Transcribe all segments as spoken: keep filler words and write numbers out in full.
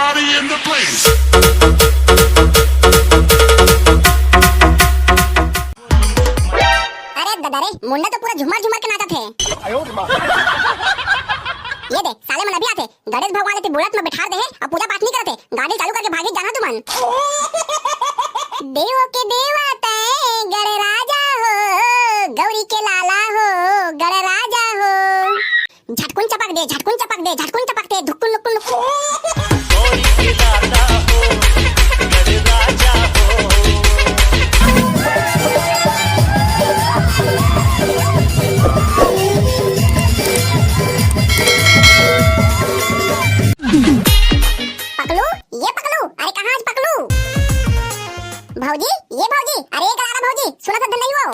Party in the place. अरे ददा रे, मुंडा तो पूरा झुमर झुमर के नाचत हे। ये दे, साले मन अभी आथे। गणेश भगवान ला ते बुलेट में बैठार दे हे अउ पूजा पाठ नहीं करत हे। गाड़ी चालू करके भागी जाना तुमन। देवो के देवा तै गणराजा हो, गौरी के लाला हो, गणराजा हो। झटकुन चपक दे, झटकुन चपक दे, झटकुन चपक दे, धुक्कुन लुक्कुन लुक्कुन। पकलू, ये पकलू, अरे कहाँ आज पकलू? भौजी, ये भौजी, अरे ये गलारा भौजी, सुना था नहीं वो।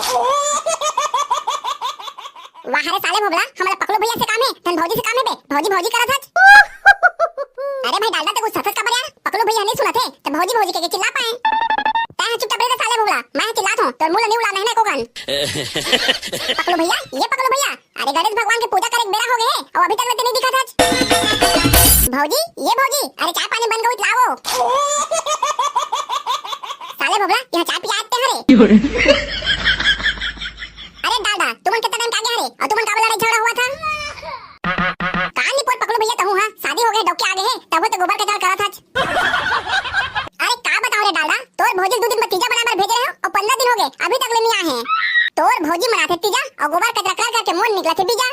वाह रे साले भोबला, हमला पकलू भैया से काम हे, तन भौजी से काम हे बे, भौजी भौजी करत हच। अरे भाई डालडा ते कुछ सतस काबर यार, पकलू भैया नहीं सुनत हे, त भौजी भौजी के, के चिल्ला पाए। तै ह चुपचाप रह साले भोबला, मैं ह चिल्लात हूँ, तोर मुंह ल नहीं उड़ाना है ना एको कन। पकलू भैया, ये पकलू भैया, अरे गणेश भगवान के पूजा करे के बेरा हो गए हे, अउ अभी तक ले ते नहीं दिखत हच। भौजी, ये भौजी, अरे चाय पानी बन गई त लावो। साले भोबला, यहाँ चाय पिया आते हरे। अरे डालडा, तुमन कितना टाइम के आगे हरे, अउ तुमन काबर लड़ाई झगड़ा हुआ था? कहां नहीं पोर पकलू भैया तहूं हा, शादी हो गए, डौकी आगे हे, तब तो गोबर कचरा करत हच। अरे का बताओ रे डालडा, तोर भौजी दो दिन में तीजा बनाए बर भेजे रहे हो, अउ पंद्रह दिन हो गए, अभी तक ले नहीं आए हैं। तोर भौजी मनाथे तीजा, अउ गोबर कचरा कर करके मोर निकला थे बीजा।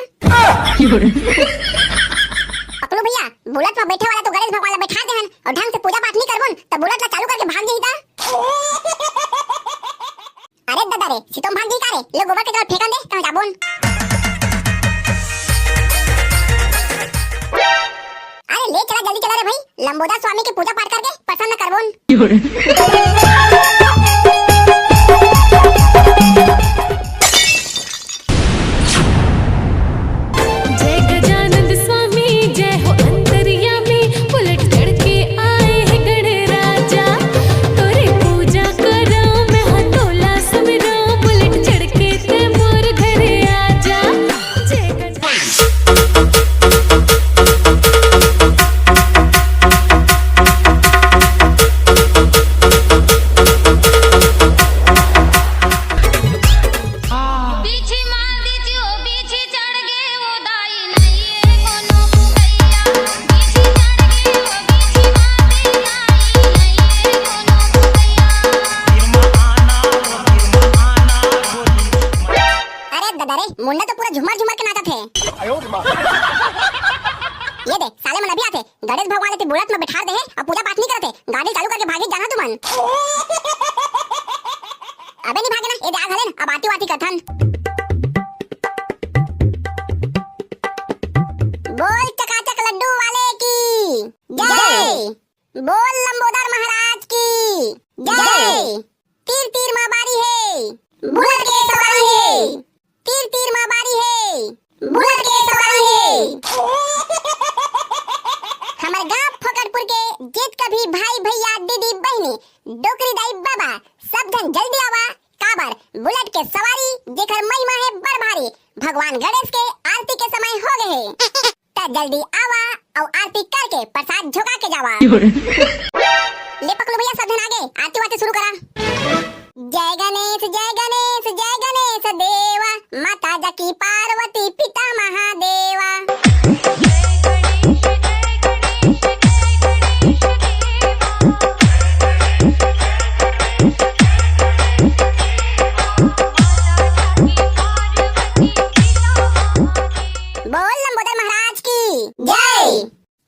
पकलू भैया, बुलेट में बैठे वाला तो गणेश भगवान ला बैठा दे हन, अउ ढंग से पूजा पाठ नहीं करबोन, त बुलेट ला चालू करके भाग जाही ता। अरे ददा रे, सितोम भाग गई का रे? ले गोबर के जल फेंकन दे, तहाँ जाबोन। अरे ले चला, जल्दी चला रे भाई, लंबोदर स्वामी के पूजा पाठ करके प्रसन्न करबोन। जय गजानंद स्वामी, जय हो अंतर्यामी, बुलेट चढ़ के आए हैं गणराजा। तोरे पूजा करो, मैं हथोला सुमिरो, बुलेट चढ़ के ते मोर घरे आजा। जय गजानंद। पीछे मार दीजिए, ओ पीछे चढ़ गए, ओ दाई नहीं है कोनो भैया। पीछे चढ़ गए, ओ पीछे मार दे, दाई नहीं है कोनो भैया। अरे ददा रे, मुंडा तो पूरा झुमर झुमर के नाचत हे। ये दे, साले मन अभी आथे। गणेश भगवान ला ते बुलेट में बैठार दे हे अउ पूजा पाठ नहीं करत हे। गाड़ी चालू करके भागी जाना तुमन। अबे नहीं भागे ना, ये दे आ घले न, अब आरती वारती करथन। बोल चकाचक लड्डू वाले की जय। बोल लंबोदर महाराज की जय। तीर तीर मा बारी हे, बुलेट के सवारी हे। तीर तीर मा बारी हे, बुलेट के सवारी हे। हमर गांव फोकटपुर के जितका भी भाई भैया, दीदी बहिनी, डोकरी दाई बाबा, सब झन जल्दी आवा, काबर बुलेट के सवारी जेकर महिमा हे बड़ भारी, भगवान गणेश के आरती के समय हो गए हे। त जल्दी आवा अउ आरती करके प्रसाद झोंका के जावा। ले पकलू भैया, सब झन आगे आरती वारती शुरू करा। जय गणेश, जय गणेश, जय गणेश देवा, माता जाकी पार्वती पिता महादेवा। बोल लंबोदर महाराज की जय।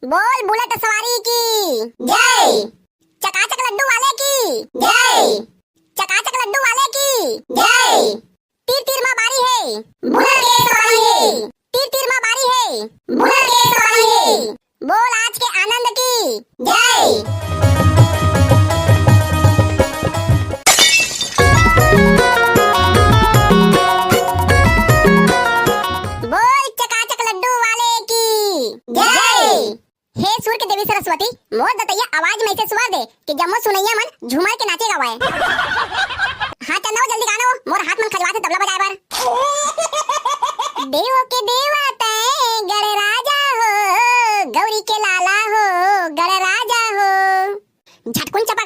बोल बुलेट सवारी की जय। चकाचक लड्डू वाले की जय। चकाचक लड्डू वाले की जय। तीर तीर मा बारी हे, बुलेट के सवारी हे। तीर तीर मा बारी हे, बुलेट के सवारी हे। बोल आज के आनंद की जय। बोल चकाचक लड्डू वाले की जय। हे सुर के देवी सरस्वती, मोर दतैया आवाज में ऐसे स्वर दे कि जम्मो सुनैया मन झूमर के नाचे गावय। हाँ चंदा हो, जल्दी गाना हो, मोर हाथ मन खजवाथे तबला बजाए बर। देवो के देवा तै गणराजा हो, गौरी के लाला हो, गणराजा हो।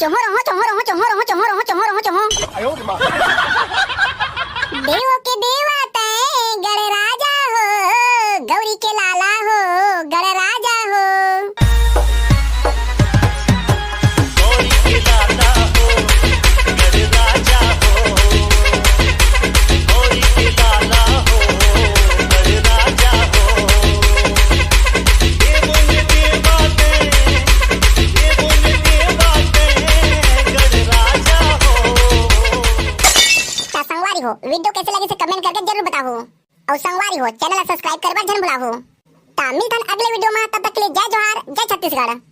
चोहो रहो, चोहो रहो, चोहो रहो, चोहो रहो, चोहो रहो, चोहो। देवो के देवा तैं गणराजा हो, गौरी के लाला हो, गणराजा हो। त संगवारी हो, video कैसे लगे से comment करके जरूर बताओ। और संगवारी हो, channel ला subscribe करबा झन भुलाओ। त मिलथन अगले video में, तब तक के लिए जय जोहार, जय छत्तीसगढ़।